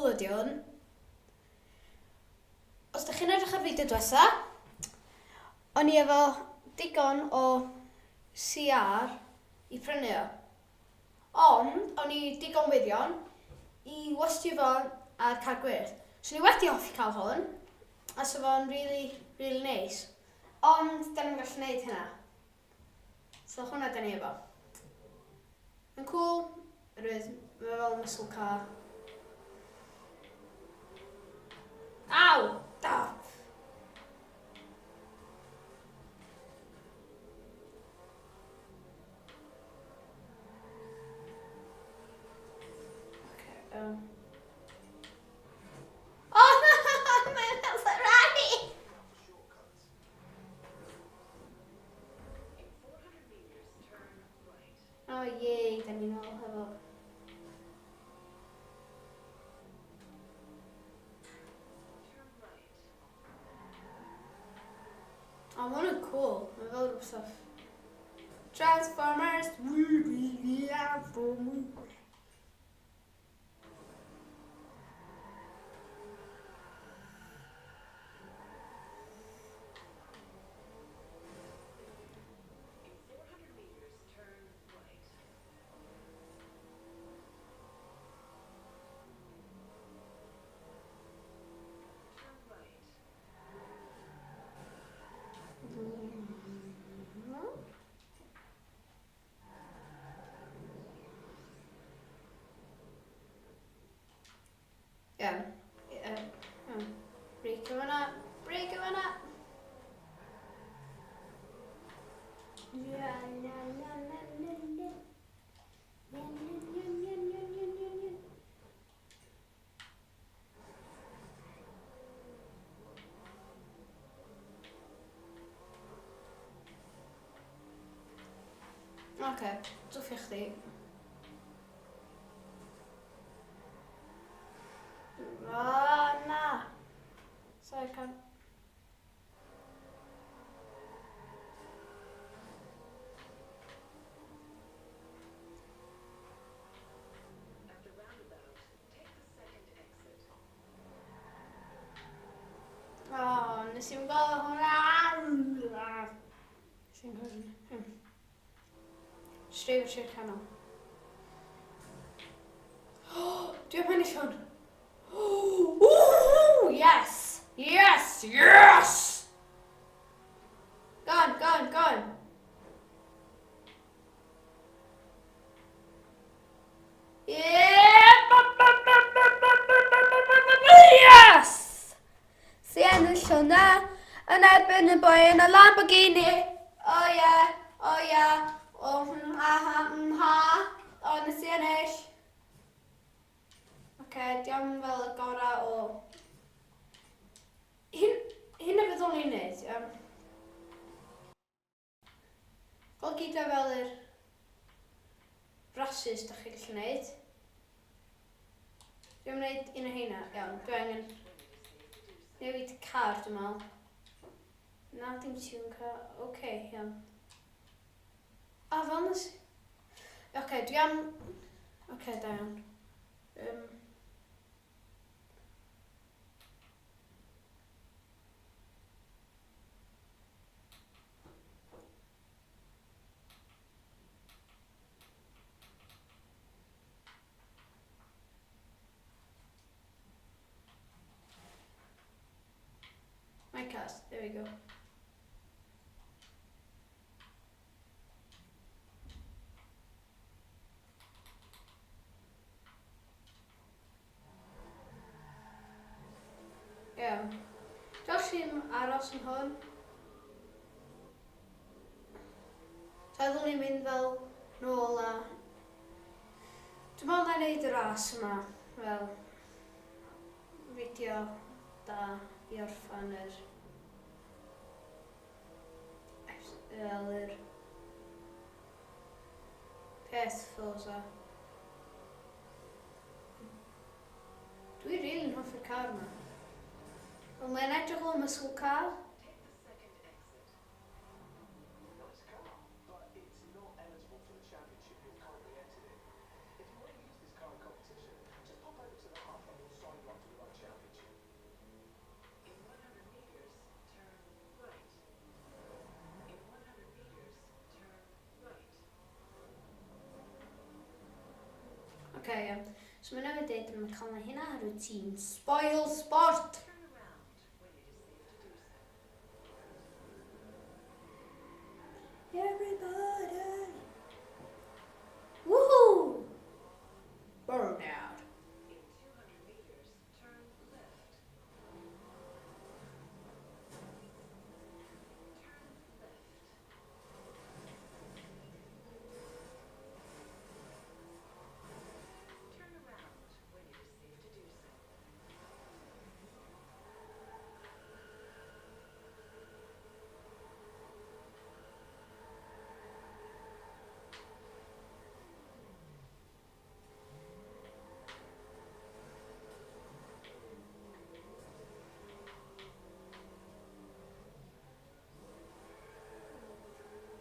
cool ydi hwn. Os da chi'n edrych ar fideo diwetha, o'n i efo digon o CR i prynu o. Ond, o'n i digon wirion i wastio fo ar car gwyrdd. So ni wedi hoffi cael hwn, a so fo'n really, really nice. Ond, da ni'n gallu gwneud hynna. So hwnna da ni efo. Mae'n cool, oherwydd mae fel muscle car. Aw! Da! Okay, Oh, mae'n fel Ferrari! O yey, da ni'n ôl hefo. O, mae hwn yn cool. Mae fel rhywbeth off. Transformers! Transformers! Iawn. Iawn. Brake o fanna. Brake o fanna. La la la la la la. La la la la la la la la. Oce, dwffio chdi. O, na! Sorry, can... At the roundabout, take the second exit. O, nes i'm gweld hwnna. Nes i'm gweld hwnna. Streif trwy'r canol. Dwi am ennill hwn. Ooh, yes! Yes! Yes! Go on, go on, go on. Yes! Si ennill hwnna yn erbyn y boi yn y Lamborghini. O ie, o ie, o hmm, ha ha ha. O, nes i ennill. Oce, okay, diolch fel y gorau o... Hyn, hyn y fyddwn i'n neud, iawn. Golygu dwi fel yr rasys da chi'n gallu neud. Dwi'n am wneud un o heina. Iawn, dwi angen newid car dwi'n meddwl. Na, dim tune car. Oce, okay, iawn. A fel nes... Oce, okay, dwi am... Oce, okay, da iawn. My cars, there we go. Iawn. Dwi ddim aros yn hwn. Feddwl i'n mynd fel nôl a... Dwi'n meddwl na i wneud y ras yma fel fideo da i orffan yr fel yr peth Forza. Dwi rili'n hoffi'r car yma. Wel, mae'n edrych fel muscle car. Take the second exit. Nice car, but it's not eligible for the championship you're currently entered in. If you want to use this car in competition, just pop over to the hub and we'll sign you up. So mae newydd dweud yn cael na hynna oherwydd ti'n spoil sport. Turn around when it is safe to do so. Everybody. Woohoo! Burnout. In 200 meters, turn left. Turn left. Turn around when it is safe to do so.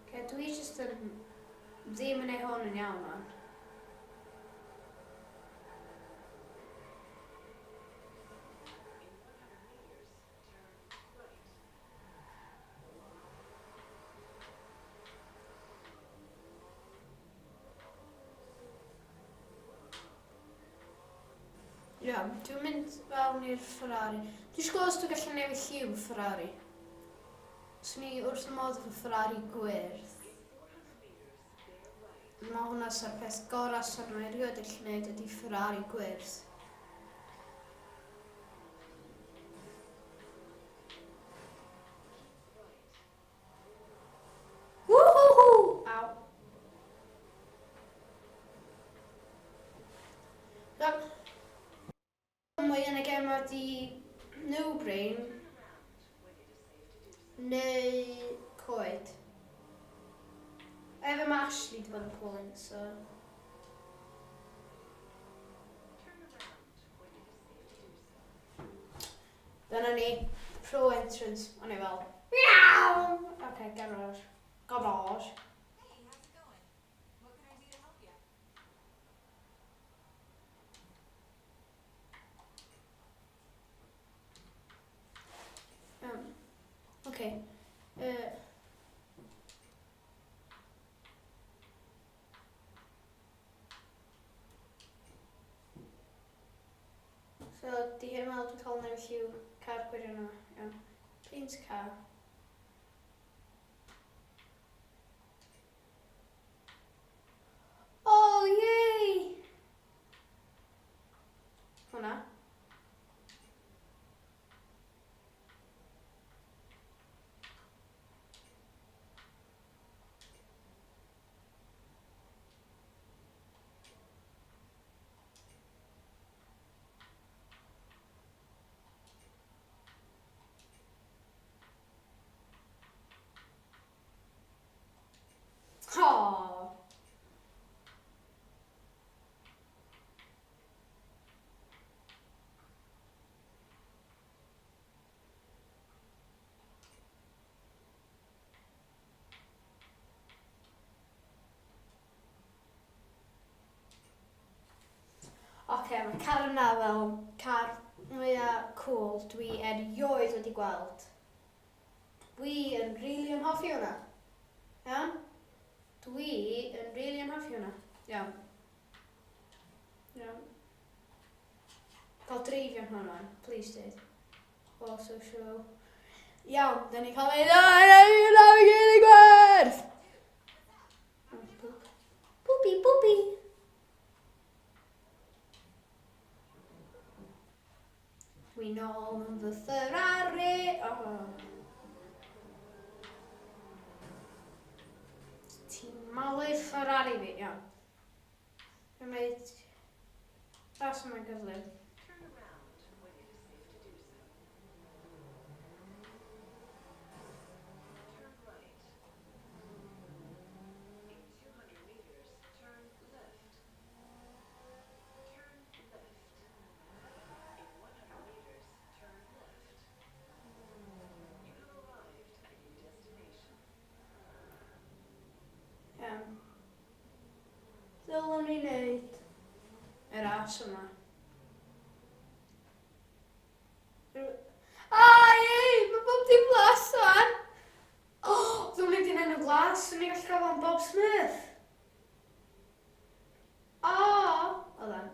Okay, dwi jyst yn ddim yn ei hwn yn iawn o'n. In 100 meters, turn right. Ia, dwi'n mynd fewn i'r Ferrari. Dwi'n eisiau gweld os dwi'n gallu newid lliw Ferrari. Swn i wrth y modd efo Ferrari gwyrdd. In 400 meters, bear right. Mae hwnna sa'r peth gorau sa'n rhaid erioed gallu gwneud ydy Ferrari gwyrdd. Keep right. Woohoo! Aw. Iawn. Mwy yn y gem ydi No Brain Turn around when it is safe to do so. neu coed. Efo mae Ashley di bod yn pulling, so... Turn around when it is safe to do so. Dyna ni, pro entrance. O'n i fel, miaw! Okay, garage. Garage. Hey, how's it going? What can I do to help you? Okay. So, di hyn yn meddwl dwi'n cael newid lliw car gwirion yma. Iawn. Paint car. Oh, yay! Hwna. Aww. Oce, mae car yna fel car mwyaf cool dwi erioed wedi gweld. Dwi yn rili yn hoffi hwnna. Iawn? Dwi yn rili yn hoffi hwnna. Iawn. Iawn. Cael dreifio hwnna, man. Please, dweud. O, social. Iawn, da ni'n cael ei ddau, gwerth! Poopy, poopy. We know the Ferrari. Oh. Ti'n malu Ferrari fi, iawn. Dwi'n mynd... Ras yma'n gyflym. Turn around when it is safe to do so. Turn right. In 200 meters, turn left. Turn left. In 100 meters, turn left. You have arrived at your destination. Iawn. Ddylwn ni wneud y ras yma. Ai, ei, mae bob dim glas o'n! Oh, ddylwn ni wedi enw glas, swn i'n gallu gael o'n Bob Smith. O, oh, oedd o'n.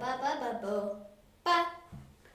Ba ba ba ba bo.